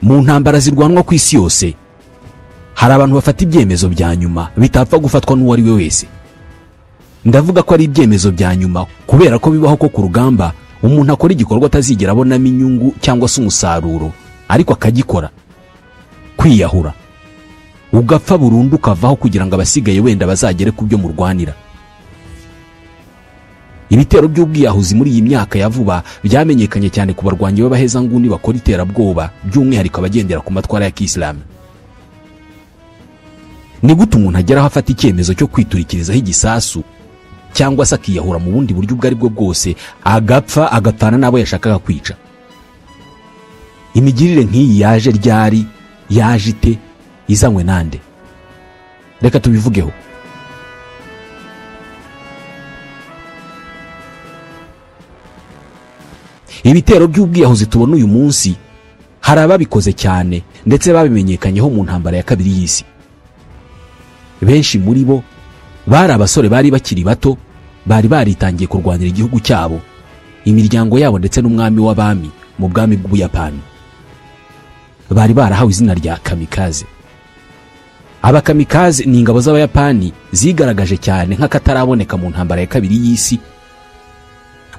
Mu ntambara zirwanwa ku isi yose hari abantu bafata ibyemezo bya nyuma bitapfa gufatwa n'uwo ari we wese. Ndavuga ko ari ibyemezo bya nyuma kubera ko bibaho ko ku rugamba umuntu akora igikorwa atazigera abonamo inyungu cyangwa se umusaruro, ariko akagikora. Kwiyahura, ugapfa burundu ukavaho kugira ngo abasigaye wenda bazagere ku byo murwanira. Ibitero by'ubwiyahuzi muri iyi myaka ya vuba byamenyekanye cyane ku barwanyi b'abahezanguni bakora iterabwoba, by'umwihariko abagendera ku matwara ya Kisilamu. Ni gute umuntu ageraho afata icyemezo cyo kwiturikirizaho igisasu cyangwa se akiyahura mu bundi buryo ubwo ari bwo bwose, agapfa agapfana n'abo yashakaga kwica? Imigirire nk'iyi yaje ryari, yaje ite, izanywe nande? Reka tubivugeho. Ibitero by'ubwiyahuzi tubona uyu munsi hari ababikoze cyane ndetse babimenyekanyeho mu ntambara ya kabiri y'isi. Benshi muri bo bari abasore bari bakiri bato, bari baritangiye kurwanira igihugu cyabo, imiryango yabo ndetse n'umwami w'abami mu bwami bw'Ubuyapani. Bari barahawe izina rya kamikaze. Abakamikaze ni ingabo z'Abayapani zigaragaje cyane nk'akataraboneka mu ntambara ya kabiri y'isi.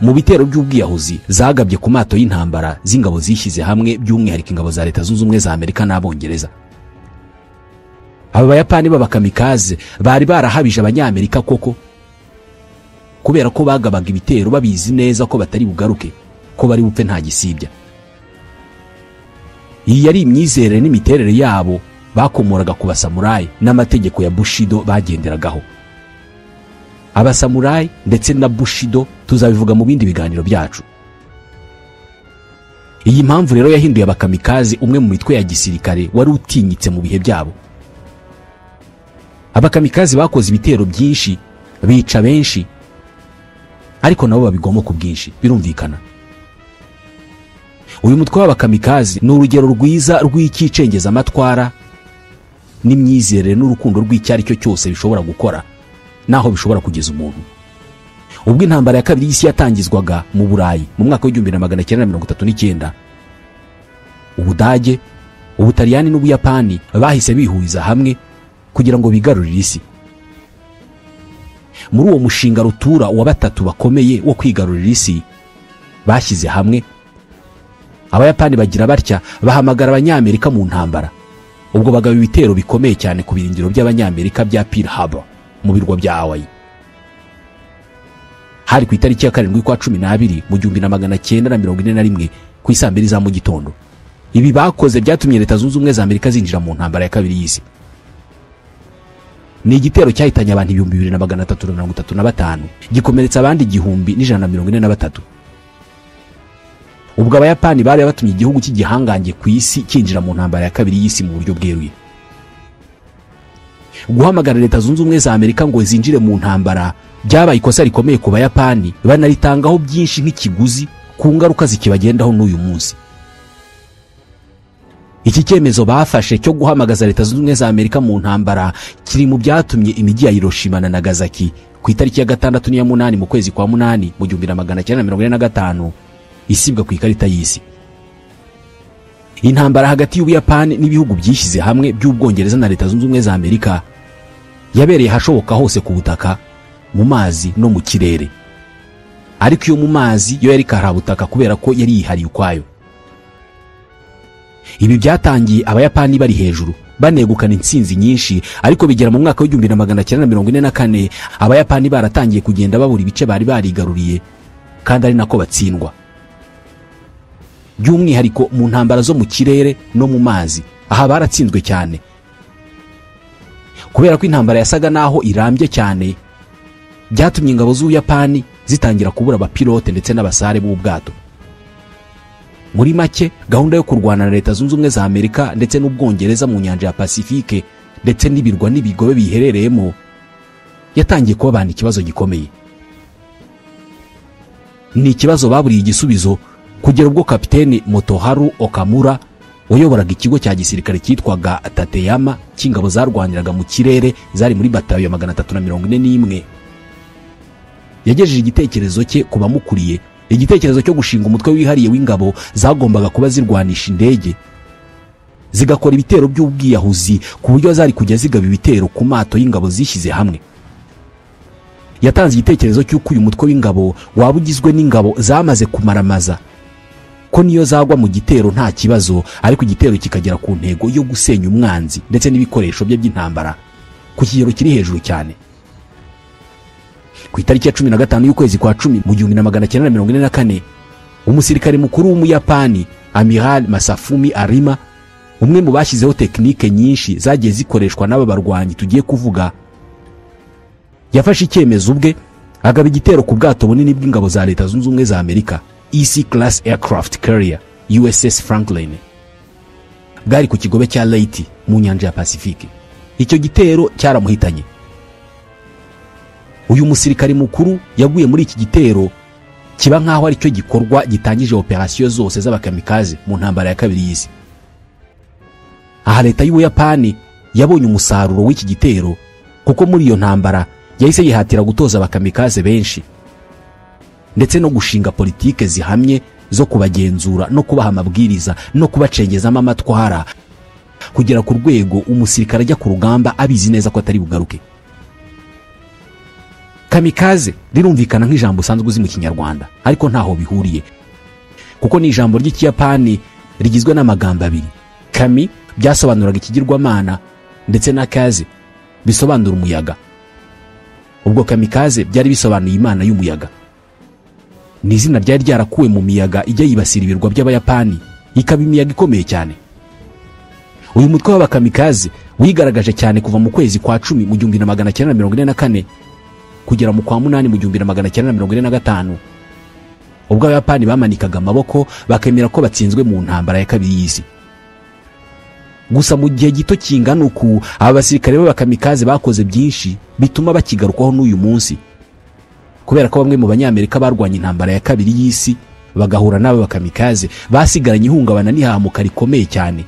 Mu bitero by'ubwiyahuzi zagabye ku mato y'intambara z'ingabo zishyize hamwe, by'umwihariko ingabo za Leta Zunze Ubumwe za Amerika n'Abongereza. Aba Bayapani b'abakamikaze bari barahabije Abanyamerika koko, kubera ko bagabaga ibitero babizi neza ko batari bugaruke, ko bari bupfe nta gisibya. Iyi yari imyizerere n'imiterere yabo bakomoraga ku basamurayi n'amategeko ya Bushido bagenderagaho. Abasamurayi ndetse na Bushido tuzabivuga mu bindi biganiro byacu. Iyi mpamvu rero yahinduye abakamikaze umwe mu mitwe ya gisirikare wari utinyitse mu bihe byabo. Abakamikaze bakoze ibitero byinshi, bica benshi, ariko nabo babigwamo ku bwinshi, birumvikana. Uyu mutwe w'abakamikaze ni urugero rwiza rw'icyengezamatwara n'imyizerere n'urukundo rw'icyari cyo cyose bishobora gukora naho bishobora kugeza umuntu. Ubwo intambara ya kabiri y'isi yatangizwaga mu Burayi mu mwaka wa 1939, Ubudage, Ubutaliyani n'Ubuyapani bahise bihuriza hamwe kugira ngo bigarurire isi. Muri uwo mushinga rutura wa batatu bakomeye wo kwigarurira isi bashyize hamwe, Abayapani bagira batya bahamagara Abanyamerika mu ntambara. Ubwo bagaba ibitero bikomeye cyane ku birindiro by'Abanyamerika bya Pearl Harbor mu birwa bya Hawaii. Hari ku itariki ya 7 kwa 12 mu 1941 ku isaa 2 za mu gitondo. Ibi bakoze byatumye Leta Zunze Ubumwe za Amerika zinjira mu ntambara ya kabiri y'isi. Ni igitero cyahitanye abantu 2335, gikomeretsa abandi 1143. Ubwo Abayapani bari batumye igihugu cy'igihangange ku isi kinjira mu ntambara ya kabiri y'isi mu buryo bweruye. Guhamagara Leta Zunze Ubumwe za Amerika ngo zinjire mu ntambara byabaye ikosa rikomeye ku Bayapani, banaritangaho byinshi nk'ikiguzi ku ngaruka zikibagendaho n'uyu munsi. Iki cyemezo bafashe cyo guhamagaza Leta Zunze Ubumwe za Amerika mu ntambara kiri mu byatumye imijyi ya Hiroshima na Nagasaki ku itariki ya 6 n'iya 8 mu kwezi kwa 8 mu 1945 isibwa ku ikarita y'isi. Intambara hagati y'Ubuyapani n'ibihugu byishyize hamwe by'Ubwongereza na Leta Zunze Ubumwe za Amerika yabereye hashoboka hose ku butaka, mu mazi no mu kirere. Ariko iyo mu mazi yo yari karabutaka kubera ko yari yihariye ukwayo. Ibi byatangiye Abayapani bari hejuru banegukana intsinzi nyinshi, ariko bigera mu mwaka wa 1944 Abayapani baratangiye kugenda babura ibice bari barigaruriye, kandi ari nako batsindwa. By'umwihariko mu ntambara zo mu kirere no mu mazi, aha baratsinzwe cyane. Kubera ko intambara yasaga naho irambye cyane, byatumye ingabo z'Ubuyapani zitangira kubura abapilote ndetse n'abasare b'ubwato. Muri make, gahunda yo kurwana na Leta Zunze Ubumwe za Amerika ndetse n'Ubwongereza mu nyanja ya Pacifique ndetse n'ibirwa n'ibigobe biherereyemo yatangiye kubabana ikibazo gikomeye. Ni ikibazo baburiye igisubizo kugera ubwo Kapiteni Motoharu Okamura wayoboraga ikigo cya gisirikare cyitwaga Tateyama cy'ingabo zarwaniraga mu kirere zari muri batayo ya 341 yagejeje igitekerezo cye ku bamukuriye, igitekerezo cyo gushinga umutwe wihariye w'ingabo zagombaga kuba zirwanisha indege zigakora ibitero by'ubwiyahuzi ku buryo zari kujya zigaba ibitero ku mato y'ingabo zishyize hamwe. Yatanze igitekerezo cy'uko uyu mutwe w'ingabo waba ugizwe n'ingabo zamaze kumaramaza, ko niyo zagwa mu gitero nta kibazo, ariko igitero kikagera ku ntego yo gusenya umwanzi ndetse n'ibikoresho bye by'intambara ku kigero kiri hejuru cyane. Ku itariki ya 15 y'ukwezi kwa 10 mu 1944, umusirikare mukuru w'Umuyapani Amiral Masafumi Arima, umwe mu bashyizeho tekinike nyinshi zagiye zikoreshwa n'aba barwanyi tugiye kuvuga, yafashe icyemezo ubwe agaba igitero ku bwato bunini bw'ingabo za Leta Zunze Ubumwe za Amerika, EC Class Aircraft Carrier USS Franklin, bwari ku kigobe cya Leyte mu nyanja ya Pacifique. Icyo gitero cyaramuhitanye. Uyu musirikare mukuru yaguye muri iki gitero kiba nkaho ari cyo gikorwa gitangije operasiyo zose z'abakamikaze mu ntambara ya kabiri y'isi. Aha leta y'Ubuyapani yabonye umusaruro w'iki gitero, kuko muri iyo ntambara yahise yihatira gutoza abakamikaze benshi ndetse no gushinga politike zihamye zo kubagenzura no kubaha amabwiriza no kubacengezamo amatwara, kugera ku rwego umusirikare ajya ku rugamba abizi neza ko atari bugaruke. Kamikaze rirumvikana nk'ijambo usanzwe uzi mu Kinyarwanda, ariko ntaho bihuriye, kuko ni ijambo ry'Ikiyapani rigizwe n'amagambo abiri. Kami byasobanuraga ikigirwamana, ndetse na kaze bisobanura umuyaga. Ubwo kamikaze byari bisobanuye imana y'umuyaga. Ni izina ryari ryarakuwe mu miyaga ijya yibasira ibirwa by'Abayapani, ikaba imiyaga ikomeye cyane. Uyu mutwe w'abakamikaze wigaragaje cyane kuva mu kwezi kwa 10 mu 1944 kugera mu kwa 8 mu 1945, ubwo Abayapani bamanikaga amaboko bakemera ko batsinzwe mu ntambara ya kabiri y'isi. Gusa mu gihe gito kingana uku, aba basirikare b'abakamikaze bakoze byinshi bituma bakigarukwaho n'uyu munsi, kubera ko bamwe mu Banyamerika barwanye intambara ya kabiri y'isi bagahura n'aba bakamikaze basigaranye ihungabana n'ihahamuka rikomeye cyane.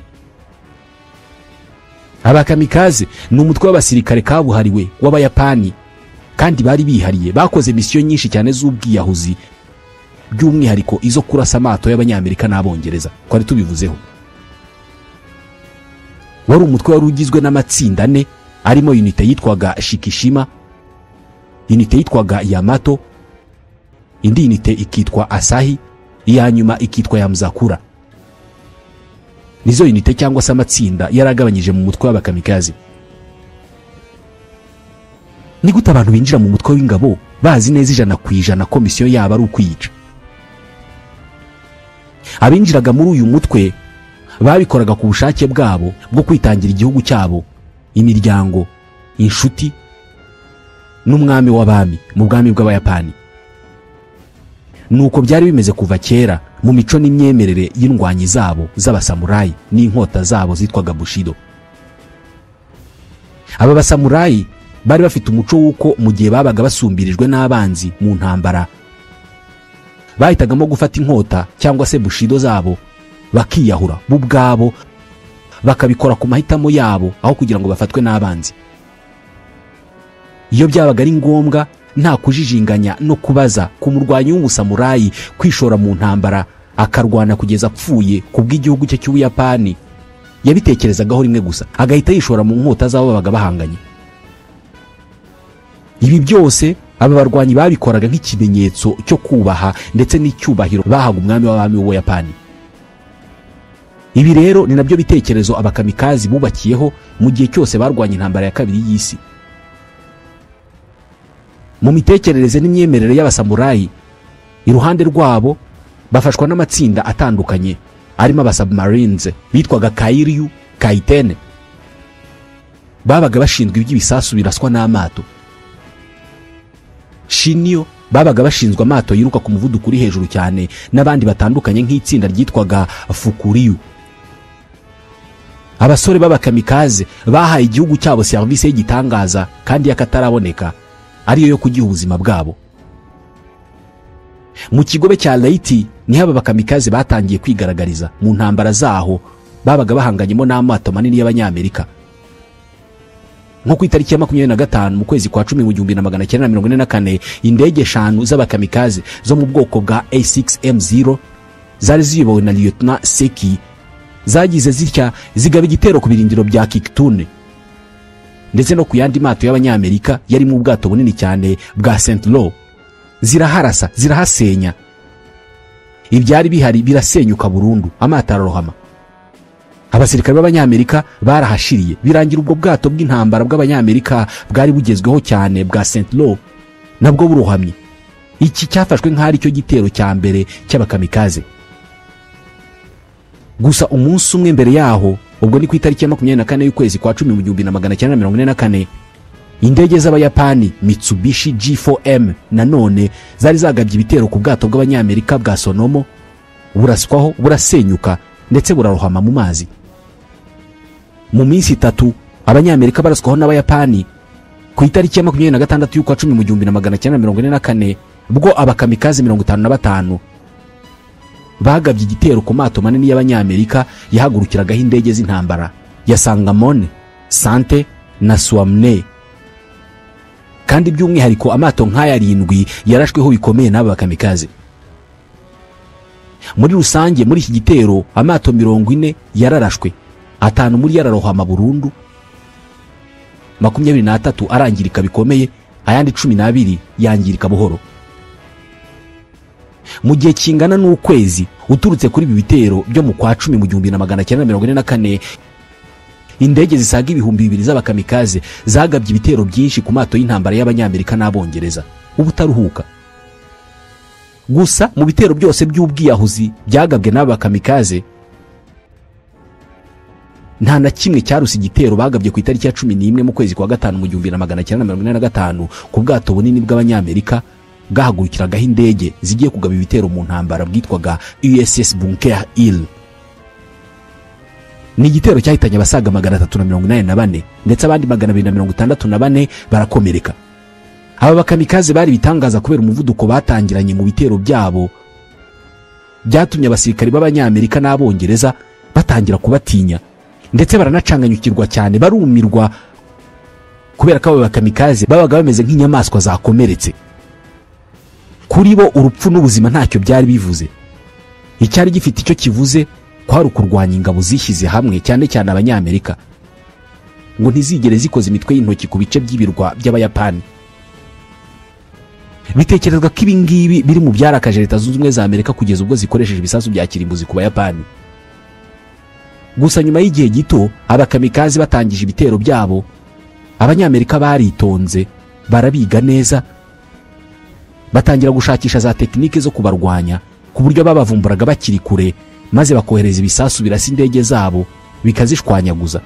Abakamikaze ni umutwe w'abasirikare kabuhariwe w'Abayapani, kandi bari bihariye, bakoze misiyo nyinshi cyane z'ubwiyahuzi, by'umwihariko izo kurasa amato y'Abanyamerika n'Abongereza twari tubivuzeho. Wari umutwe wari ugizwe n'amatsinda ane, arimo unite yitwaga Shikishima, unite yitwaga Yamato, indi unite ikitwa Asahi, iya nyuma ikitwa Yamuzakura. Nizo unite cyangwa se amatsinda yaragabanyije mu mutwe w'abakamikaze. Ni gute abantu binjira mu mutwe w'ingabo bazi neza 100% ko misiyo yabo ari ukwica? Abinjiraga muri uyu mutwe babikoraga ku bushake bwabo bwo kwitangira igihugu cyabo, imiryango, inshuti n'umwami w'abami mu bwami bw'Abayapani. Nuko byari bimeze kuva kera mu mico n'imyemerere y'indwanyi zabo z'abasamurayi n'inkota zabo zitwaga bushido. Aba basamurayi bari bafite umuco w'uko mu gihe babaga basumbirijwe n'abanzi mu ntambara, bahitagamo gufata inkota cyangwa se bushido zabo bakiyahura bo ubwabo, bakabikora ku mahitamo yabo aho kugira ngo bafatwe n'abanzi. Iyo byabaga ari ngombwa, nta kujijinganya no kubaza ku murwanyi w'umusamurayi kwishora mu ntambara akarwana kugeza apfuye ku bw'igihugu cye cy'Ubuyapani, yabitekerezagaho rimwe gusa agahita yishora mu nkota z'abo babaga bahanganye. Ibi byose aba barwanyi babikoraga nk'ikimenyetso cyo kubaha ndetse n'icyubahiro bahaga umwami w'abami w'Ubuyapani. Ibi rero ni nabyo bitekerezo abakamikazi bubakiyeho mu gihe cyose barwanye intambara ya kabiri y'isi. Mu mitekerereze n'imyemerere y'abasamurayi, iruhande rwabo bafashwa n'amatsinda atandukanye arimo abasubmarines bitwaga Kairyu Kaiten, babaga bashinzwe iby'ibisasu biraswa n'amato. Shinyo babaga bashinzwe amato yiruka ku muvuduko uri hejuru cyane, n'abandi batandukanye nk'itsinda ryitwaga Fukuriyu. Abasore b'abakamikaze bahaye igihugu cyabo serivisi y'igitangaza kandi y'akataraboneka, ariyo yo kugiha ubuzima bwabo. Mu kigobe cya Leyte niho aba bakamikaze batangiye kwigaragariza mu ntambara zaho babaga bahanganyemo n'amato manini y'Abanyamerika. Nko ku itariki ya 25 mu kwezi kwa 10 mu 1944, indege 5z'abakamikaze zo mu bwoko bwa A6M0 zari ziyobowe na Lieutenant Seki Zagize zitya zigaba igitero ku birindiro bya Kictune ndetse no ku yandi mato y'Abanyamerika yari mu bwato bunini cyane bwa St. Lo. Ziraharasa, zirahasenya, ibyari bihari birasenyuka burundu, amato ararohama. Abasirikare b'Abanyamerika barahashiriye, birangira ubwo bwato bw'intambara bw'Abanyamerika bwari bugezweho cyane bwa St. Lo nabwo burohamye. Iki cyafashwe nk'ari cyo gitero cya mbere cy'abakamikaze. Gusa umunsi umwe mbere yaho, ubwo ni ku itariki ya 24 y'ukwezi kwa 10 mu 1944, indege z'Abayapani Mitsubishi G4M nanone zari zagabye ibitero ku bwato bw'Abanyamerika bwa Sonomo, buraswaho burasenyuka ndetse burarohama mu mazi. Mu minsi itatu Abanyamerika baraswaho n'Abayapani. Ku itariki ya 26 y'ukwa 10 mu 1944, bwo abakamikaze 55 bagabye igitero ku mato manini y'Abanyamerika yahagurukiragaho indege z'intambara ya Sangamone, Sante na Suamne. Kandi by'umwihariko amato nk'aya arindwi yarashweho bikomeye n'aba bakamikaze. Muri rusange muri iki gitero amato 40 yararashwe, 5 muri yararohama burundu, 23 arangirika bikomeye, ayandi 12 yangirika buhoro. Mu gihe kingana n'ukwezi uturutse kuri ibi bitero byo mu kwa 10 mu 1944, indege zisaga 2000 z'abakamikaze zagabye ibitero byinshi ku mato y'intambara y'Abanyamerika n'Abongereza ubutaruhuka. Gusa mu bitero byose by'ubwiyahuzi byagabwe n'abakamikaze, nta na kimwe cyaruse igitero bagabye ku itariki ya 11 mu kwezi kwa 5 mu 1945 ku bwato bunini bw'Abanyamerika bwahagurukiragaho indege zigiye kugaba ibitero mu ntambara bwitwaga USS Bunker Hill. Ni igitero cyahitanye abasaga 384 ndetse abandi 264 barakomereka. Aba bakamikaze bari bitangaza kubera umuvuduko batangiranye mu bitero byabo, byatumye abasirikari b'Abanyamerika n'Abongereza batangira kubatinya ndetse baranacanganyukirwa cyane, barumirwa kubera ko aba bakamikaze babaga bameze nk'inyamaswa zakomeretse. Kuri bo urupfu n'ubuzima ntacyo byari bivuze. Icyari gifite icyo kivuze kwari ukurwanya ingabo zishyize hamwe, cyane cyane Abanyamerika, ngo ntizigere zikoza imitwe y'intoki ku bice by'ibirwa by'Abayapani. Bitekerezwa ko ibi ngibi biri mu byarakaje Leta Zunze Ubumwe za Amerika kugeza ubwo zikoresheje ibisasu bya kirimbuzi ku Bayapani. Gusa nyuma y'igihe gito abakamikaze batangije ibitero byabo, Abanyamerika baritonze, barabiga neza, batangira gushakisha za tekinike zo kubarwanya ku buryo babavumburaga bakiri kure, maze bakohereza ibisasu birasa indege zabo bikazishwanyaguza.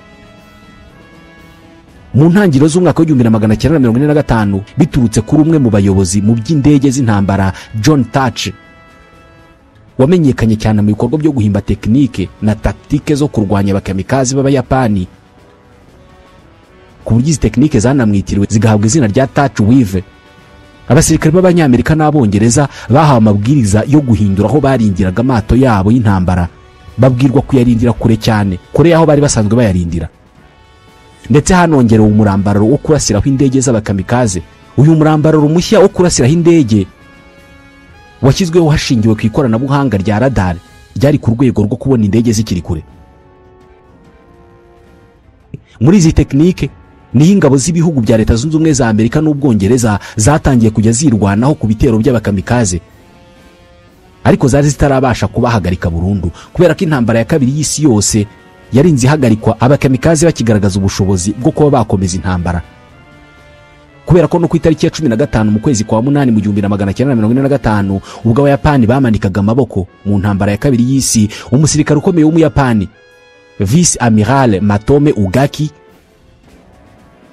Mu ntangiriro z'umwaka wa 1945, biturutse kuri umwe mu bayobozi mu by'indege z'intambara John Thatch, wamenyekanye cyane mu bikorwa byo guhimba tekinike na taktike zo kurwanya abakamikaze b'Abayapani, ku buryo izi tekinike zanamwitiriwe zigahabwa izina rya Thatch Weave. Abasirikare b'Abanyamerika n'Abongereza bahawe amabwiriza yo guhindura aho barindiraga amato yabo y'intambara, babwirwa kuyarindira kure cyane, kure y'aho bari basanzwe bayarindira. Ndetse hanongerewe umurambararo wo kurasiraho indege z'abakamikaze. Uyu murambararo mushya wo kurasiraho indege washyizweho hashingiwe ku ikoranabuhanga rya radar ryari ku rwego rwo kubona indege zikiri kure. Muri izi tekinike niho ingabo z'ibihugu bya Leta Zunze Ubumwe za Amerika n'Ubwongereza zatangiye kujya zirwanaho ku bitero by'abakamikaze, ariko zari zitarabasha kubahagarika burundu kubera ko intambara ya kabiri y'isi yose yarinze ihagarikwa abakamikaze bakigaragaza ubushobozi bwo kuba bakomeza intambara. Kubera ko no ku itariki ya 15 mu kwezi kwa 8 mu 1945, ubwo Abayapani bamanikaga amaboko mu ntambara ya kabiri y'isi, umusirikare ukomeye w'Umuyapani Vice Amiral Matome Ugaki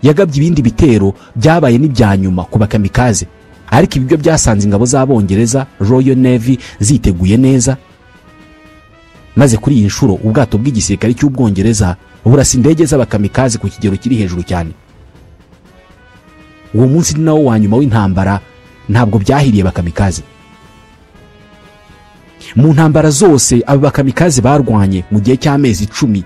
yagabye ibindi bitero byabaye n'ibya nyuma ku bakamikaze. Ariko ibyo byasanze ingabo z'Abongereza Royal Navy ziteguye neza, maze kuri iyi nshuro ubwato bw'igisirikare cy'Ubwongereza burasa indege z'abakamikaze ku kigero kiri hejuru cyane. Uwo munsi ni nawo wa nyuma w'intambara, ntabwo byahiriye bakamikaze. Mu ntambara zose aba bakamikaze barwanye mu gihe cy'amezi 10,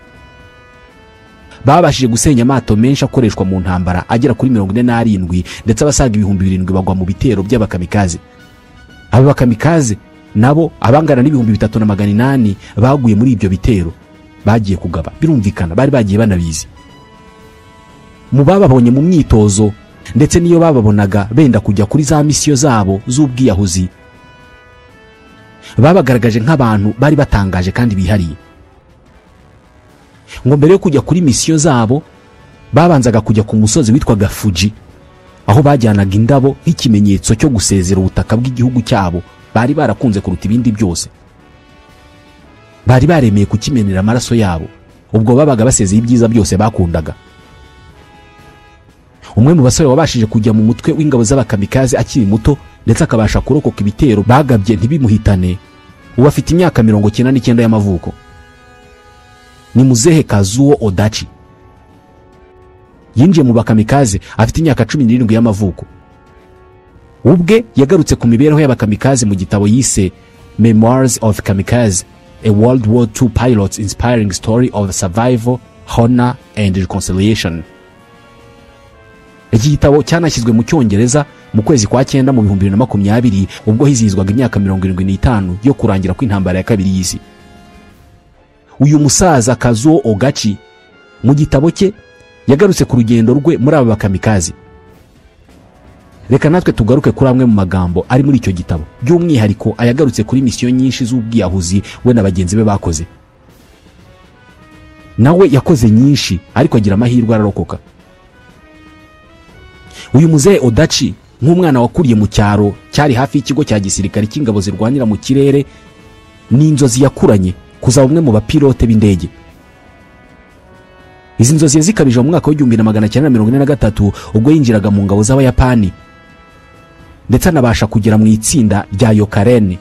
babashije gusenya amato menshi akoreshwa mu ntambara agera kuri 47, ndetse abasaga 7000 bagwa mu bitero by'abakamikaze. Aba bakamikaze nabo abangana n'3800 baguye muri ibyo bitero. Bagiye kugaba, birumvikana bari bagiye banabizi. Mu bababonye mu myitozo ndetse niyo bababonaga benda kujya kuri za misiyo zabo z'ubwiyahuzi, babagaragaje nk'abantu bari batangaje kandi bihariye. Ngo mbere yo kujya kuri misiyo zabo babanzaga kujya ku musozi witwaga Fuji, aho bajyanaga indabo nk'ikimenyetso cyo gusezera ubutaka bw'igihugu cyabo bari barakunze kuruta ibindi byose. Bari baremeye kukimenera amaraso yabo ubwo babaga basezeye ibyiza byose bakundaga. Umwe mu basore wabashije kujya mu mutwe w'ingabo z'abakamikaze akiri muto ndetse akabasha kurokoka ibitero bagabye ntibimuhitane, ubu afite imyaka 99 y'amavuko, ni muzehe Kazuo Odachi. Yinjiye mu bakamikaze afite imyaka 17 y'amavuko. Ubwe yagarutse ku mibereho y'abakamikaze mu gitabo yise Memoirs of Kamikaze, a World War II pilot's inspiring story of survival, honor and reconciliation. Iki gitabo cyanashyizwe mu Cyongereza mu kwezi kwa 9 mu 2020, ubwo hizihizwaga imyaka 75 yo kurangira kw'intambara ya kabiri y'isi. Uyu musaza Kazuo Ogachi mu gitabo cye yagarutse ku rugendo rwe muri aba bakamikaze. Reka natwe tugaruke kuri amwe mu magambo ari muri icyo gitabo, by'umwihariko ayagarutse kuri misiyo nyinshi z'ubwiyahuzi we na bagenzi be bakoze. Nawe yakoze nyinshi ariko agira amahirwe ararokoka. Uyu muzehe Odachi, nk'umwana wakuriye mu cyaro cyari hafi y'ikigo cya gisirikare cy'ingabo zirwanira mu kirere, ni inzozi yakuranye kuzaba umwe mu bapilote b'indege. Izi nzozi yazikabije mu mwaka wa 1943 ubwo yinjiraga mu ngabo z'Abayapani, ndetse anabasha kugera mu itsinda rya Yokarene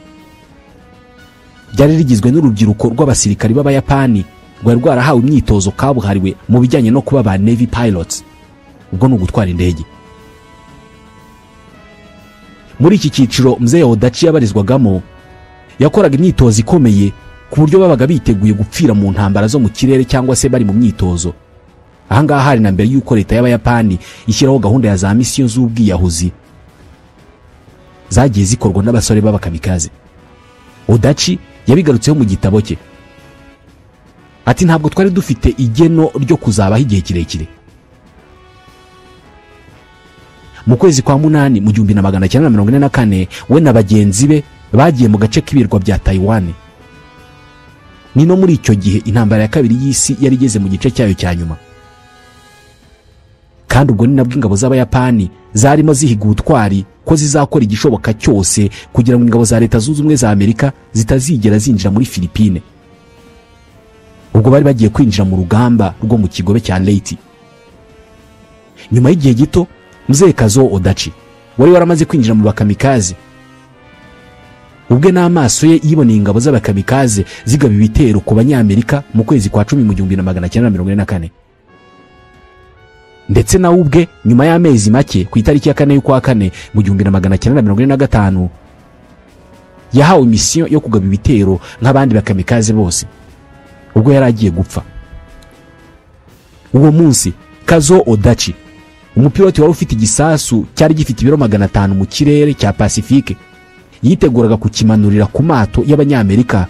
ryari rigizwe n'urubyiruko rw'abasirikari b'Abayapani rwari rwarahawe imyitozo kabuhariwe mu bijyanye no kuba ba Navy pilots, ubwo ni ugutwara indege. Muri iki cyiciro mzee Odachi yabarizwagamo yakoraga imyitozo ikomeye ku buryo babaga biteguye gupfira mu ntambara zo mu kirere cyangwa se bari mu myitozo. Ahangaha hari na mbere y'uko leta y'Abayapani ishyiraho gahunda ya za misiyo z'ubwiyahuzi zagiye zikorwa n'abasore b'abakamikaze. Odachi yabigarutseho mu gitabo cye ati: ntabwo twari dufite igeno ryo kuzabaho igihe kirekire. Mu kwezi kwa 8 mu 1944 we na bagenzi be bagiye mu gace k'ibirwa bya Taiwan. Ni no muri icyo gihe intambara ya kabiri y'isi yari igeze mu gice cyayo cya nyuma, kandi ubwo ni nabwo ingabo z'Abayapani zarimo zihiga ubutwari ko zizakora igishoboka cyose kugira ngo ingabo za Leta Zunze Ubumwe za Amerika zitazigera zinjira muri Filipine. Ubwo bari bagiye kwinjira mu rugamba rwo mu kigobe cya Leyte. Nyuma y'igihe gito mzee Kazuo Odachi wari waramaze kwinjira mu bakamikaze, ubwe n'amaso ye yiboneye ingabo z'abakamikaze zigaba ibitero ku Banyamerika mu kwezi kwa 10 mu 1944. Ndetse nawe ubwe nyuma y'amezi make ku itariki ya 4 y'ukwa 4 mu 1945 yahawe misiyo yo kugaba ibitero nk'abandi bakamikaze bose, ubwo yari agiye gupfa. Uwo munsi Kazuo Odachi, umupiloti wari ufite igisasu cyari gifite ibiro 500 mu kirere cya Pacifique, yiteguraga kukimanurira ku mato y'Abanyamerika,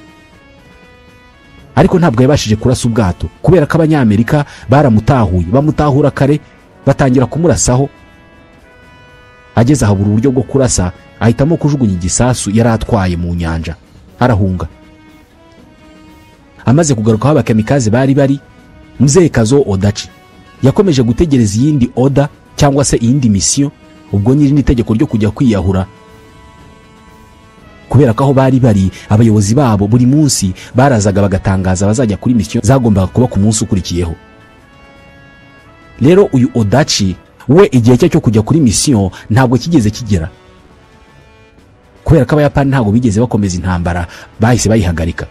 ariko ntabwo yabashije kurasa ubwato kubera ko Abanyamerika baramutahuye, bamutahura kare batangira kumurasaho. Ageze ahabura uburyo bwo kurasa, ahitamo kujugunya igisasu yari atwaye mu nyanja arahunga. Amaze kugaruka aho abakamikaze bari bari, mzee Kazuo Odachi yakomeje gutegereza iyindi order cyangwa se iyindi misiyo, ubwo nyiri n'itegeko ryo kujya kwiyahura, kubera ko aho bari bari abayobozi babo buri munsi barazaga bagatangaza bazajya kuri misiyo zagombaga kuba ku munsi ukurikiyeho. Rero uyu Odachi we igihe cye cyo kujya kuri misiyo ntabwo kigeze kigera, kubera ko Abayapani ntabwo bigeze bakomeza intambara, bahise bayihagarika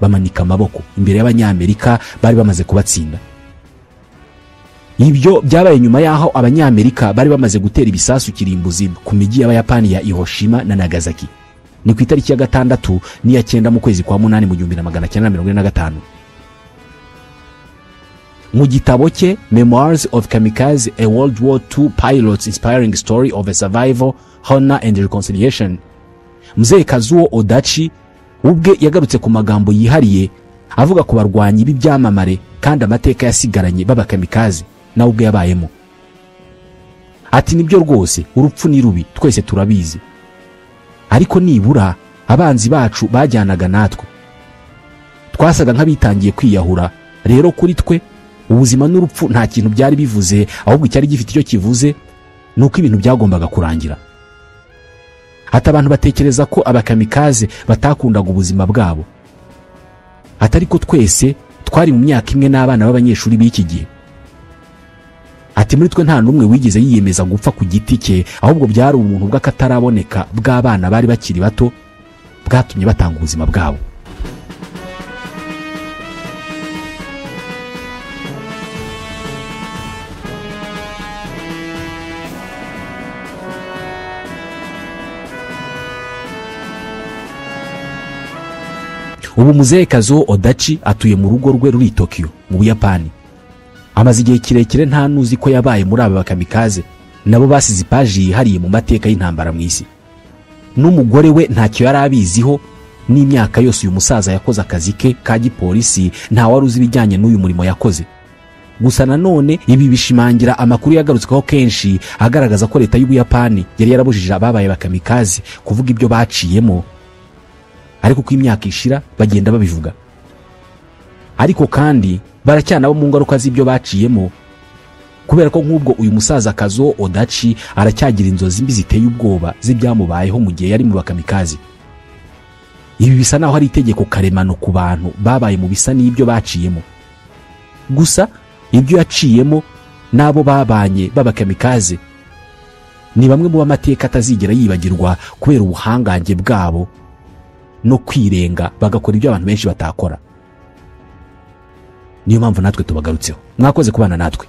bamanika amaboko imbere y'Abanyamerika bari bamaze kubatsinda. Ibyo byabaye nyuma y'aho Abanyamerika bari bamaze gutera ibisasu kirimbuzi ku mijyi y'Abayapani ya Hiroshima na Nagasaki. Ni ku itariki ya 6 n'iya 9 mu kwezi kwa 8 mu 1945. Mu gitabo cye Memoirs of Kamikaze, a World War II pilot's inspiring story of a survival, honor and reconciliation, mzee Kazuo Odachi ubwe yagarutse ku magambo yihariye Avuga ku barwanyi b'ibyamamare kandi amateka yasigaranye b'abakamikaze nawe ubwe yabayemo. Ati nibyo rwose urupfu ni rubi twese turabizi, ariko nibura abanzi bacu bajyanaga natwe, twasaga nk'abitangiye kwiyahura. Rero kuri twe ubuzima n'urupfu nta kintu byari bivuze, ahubwo icyari gifite icyo kivuze nuko ibintu byagombaga kurangira. Ati abantu batekereza ko abakamikaze batakundaga ubuzima bwabo, atari ko twese twari mu myaka imwe n'abana b'abanyeshuri b'iki gihe. Ati muri twe nta n'umwe wigeze yiyemeza gupfa ku giti cye, ahubwo byari umuntu bw'akataraboneka bw'abana bari bakiri bato bwatumye batanga ubuzima bwabo. Ubu muzehe Kazuo Odachi atuye mu rugo rwe ruri Tokyo mu Buyapani. Amaze igihe kirekire nta nuzi ko yabaye muri aba bakamikaze nabo basize ipaji yihariye mu mateka y'intambara mu isi. N'umugore we ntacyo yari abiziho, n'imyaka yose uyu musaza yakoze akazi ke ka gipolisi nta wari uzi ibijyanye n'uyu murimo yakoze. Gusa nanone ibi bishimangira amakuru yagarutsweho kenshi agaragaza ko leta y'Ubuyapani yari yarabujije ababaye bakamikaze kuvuga ibyo baciyemo, ariko uko imyaka ishira bagenda babivuga. Ariko kandi baracyana bo mu ngaruka z'ibyo baciyemo, kubera ko nk'ubwo uyu musaza Kazuo Odachi aracyagira inzozi mbi ziteye ubwoba z'ibyamubayeho mu gihe yari mu bakamikaze. Ibi bisa naho ari itegeko karemano ku bantu babaye mu bisa n'ibyo baciyemo. Gusa ibyo yaciyemo n'abo babanye b'abakamikaze ni bamwe mu bamateka atazigera yibagirwa kubera ubuhangange bwabo no kwirenga bagakora ibyo abantu benshi batakora. Niyo mpamvu natwe tubagarutseho. Mwakoze kubana natwe.